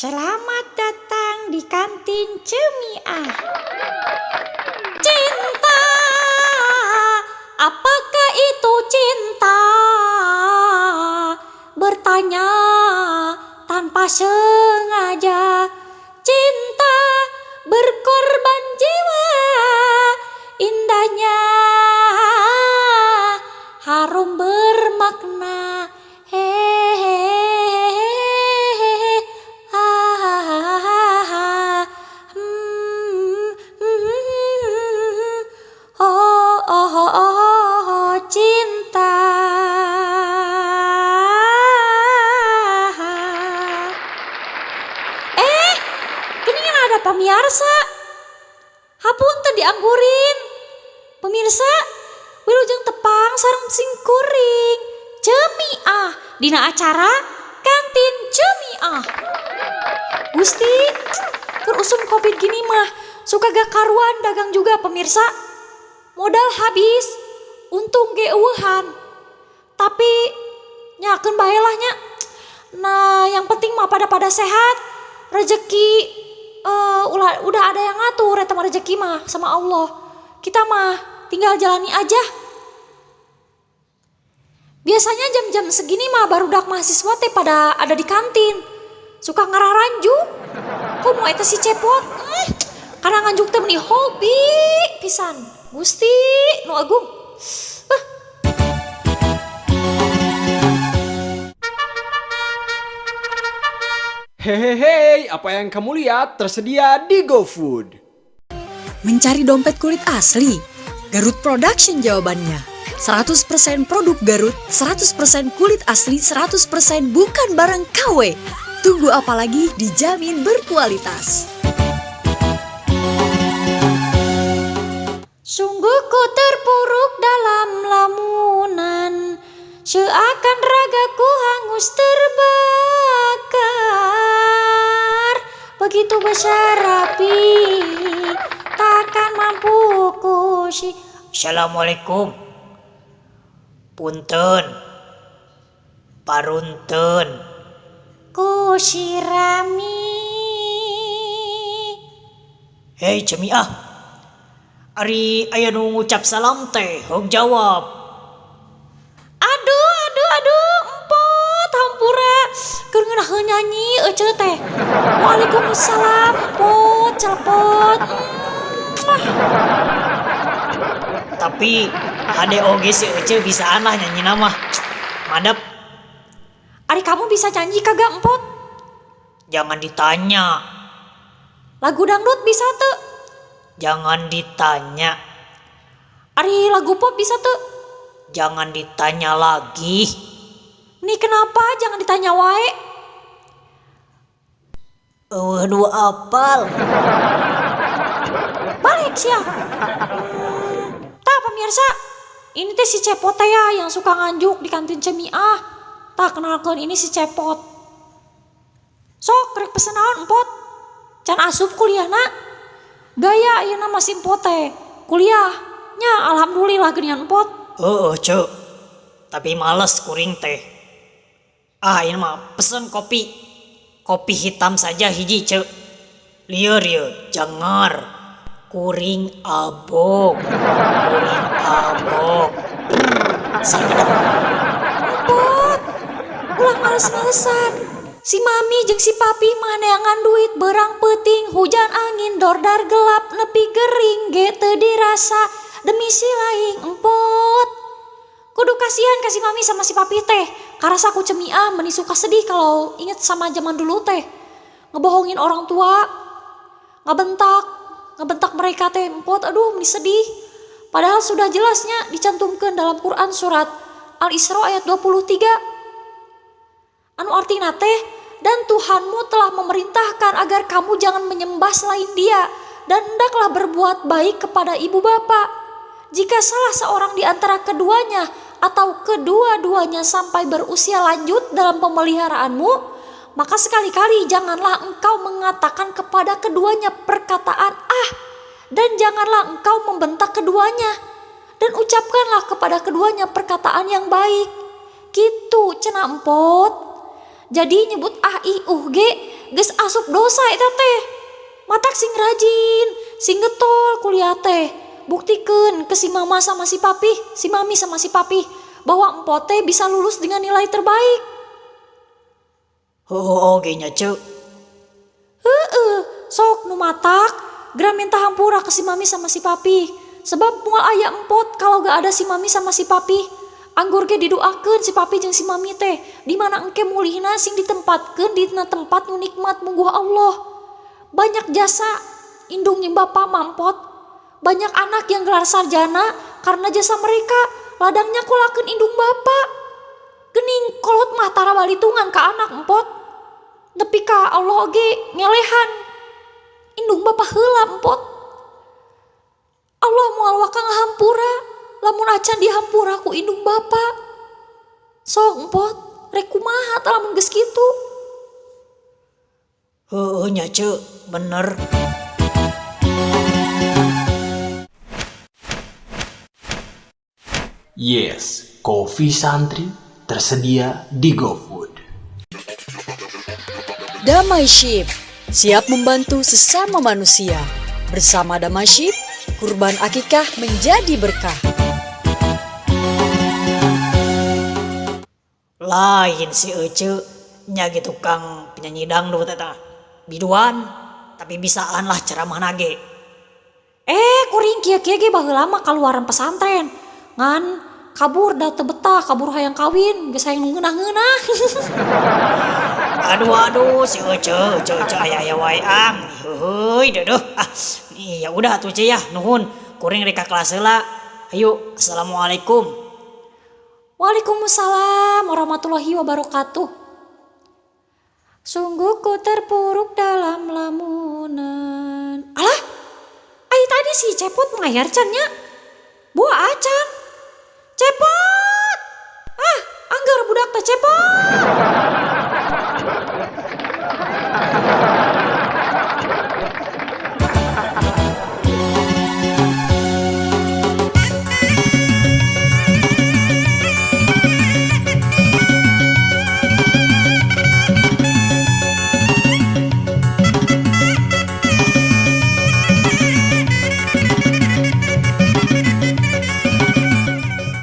Selamat datang di kantin Cemiah. Cinta, apakah itu cinta? Bertanya tanpa sengaja. Cinta berkorban jiwa, indahnya harum bermakna. Hehehe, ha ha ha ha, oh oh oh oh, cinta. Geningan ada pemirsa. Hapunten dianggurin. Pemirsa, wilujeng tepang sareng singkuring Cemiah dina acara Kantin Cemiah. Gusti, keur usum Covid gini mah suka gak karuan dagang juga pemirsa. Modal habis, untung ge eueuhan. Tapi nyakeun bae lah nya. Nah, yang penting mah pada sehat, rezeki udah ada yang ngatur eta mah rezeki mah sama Allah. Kita mah tinggal jalani aja. Biasanya jam-jam segini mah barudak mahasiswa teh pada ada di kantin. Suka ngararanjuk. Komo eta si Cepot? Karena nganjuk teh meni hobi pisan. Gusti nu agung. Hehehe, apa yang kamu lihat tersedia di GoFood. Mencari dompet kulit asli? Garut Production jawabannya. 100% produk Garut, 100% kulit asli, 100% bukan barang KW. Tunggu apa lagi, dijamin berkualitas. Sungguh ku terpuruk dalam lamunan, seakan ragaku hangus terbakar. Begitu besar api, takkan mampu ku si. Assalamualaikum. Punten. Parunten. Ku sirami. Hei Cemiah. Ari aya nu ngucap salam teh, hok jawab. Aduh, aduh, aduh, empot hampura. Keur ngeunaheun nyanyi ece teh. Waalaikumsalam, empot, celepot. Tapi hade oge si ece bisaan lah nyanyi nama. Madep. Ari kamu bisa nyanyi kagak empot? Jangan ditanya. Lagu dangdut bisa tuh? Jangan ditanya. Ari lagu pop bisa tuh? Jangan ditanya lagi. Nih kenapa jangan ditanya wae? Eueuh nu apal. Balik sia. Tah pemirsa, ini teh si Cepot teh ya yang suka nganjuk di kantin Cemiah. Tah kenalkeun ini si Cepot. Sok rek pesen naon empot? Can asup kuliahna. Gaya ayeuna masih empot teh. Kuliah nya alhamdulillah geuningan empot. Heeh, Ceu. Tapi males kuring teh. Ah, ini mah pesen kopi. Kopi hitam saja hiji, Ceu. Lieur ieu, jangar. Kuring abok. Kuring abok. Sakit. Empot. Ulah males-malesan. Si mami jeung si papi mah neangan duit berang peuting hujan angin dordar gelap nepi gering ge teu dirasa demi si laing empot. Kudu kasihan ka si mami sama si papi teh. Karasa ku Cemiah meni suka sedih kalau inget sama zaman dulu teh. Ngebohongin orang tua, ngebentak mereka teh empot, aduh meni sedih. Padahal sudah jelasnya dicantumkan dalam Quran surat Al-Isra ayat 23. Anu artina teh, dan Tuhanmu telah memerintahkan agar kamu jangan menyembah selain Dia dan hendaklah berbuat baik kepada ibu bapa. Jika salah seorang di antara keduanya atau kedua-duanya sampai berusia lanjut dalam pemeliharaanmu, maka sekali-kali janganlah engkau mengatakan kepada keduanya perkataan ah, dan janganlah engkau membentak keduanya, dan ucapkanlah kepada keduanya perkataan yang baik. Gitu cenah empot. Jadi nyebut ah i uh ge Geus asup dosa eta teh. Matak sing rajin, sing getol kuliah teh. Buktikeun ke si mama sama si papi, si mami sama si papi bahwa empot teh bisa lulus dengan nilai terbaik. Heueuh oge nya Ceu. Heeh, sok nu matak geura minta hampura ke si mami sama si papi. Sebab moal aya empot kalau gak ada si mami sama si papi. Anggur ge didoakeun si papi jeung si mami teh, di mana engke mulihna sing ditempatkeun dina tempat nu nikmat mungguh Allah. Banyak jasa indung jeung bapa mah empot. Banyak anak yang gelar sarjana karena jasa mereka, ladangnya kolakeun indung bapa. Gening kolot mah tara balitungan ka anak empot. Nepi ka Allah oge ngelehan. Indung bapa heula empot. Allah moal waka ngahampura lamun acan dihampura ku indung bapa. Sok empot, rek kumaha tah lamun geus kitu? Heueuh nya Ceu, bener. Yes, kopi santri tersedia di GoFood. Damai Ship, siap membantu sesama manusia. Bersama Damai Ship, kurban akikah menjadi berkah. Lain si Ece nya ge tukang penyanyi dangdut eta. Biduan, tapi bisaan lah ceramah ge. Kuring kieu-kieu ge baheula mah kaluaran pesantren. Ngan kabur da teu betah, kabur hayang kawin, geus hayang nu ngeunah-ngeunah. Aduh aduh si Ece, Ece Ece aya aya wae ang. Heueuy deudeuh. Ah, ya udah atuh Ce ya, nuhun. Kuring rek ka kelas heula. Ayo, assalamualaikum. Waalaikumsalam warahmatullahi wabarakatuh. Sungguh ku terpuruk dalam lamunan. Alah, ai tadi si Cepot ngayar can nya. Buah acan. Cepot. Ah, anggar budak teh Cepot.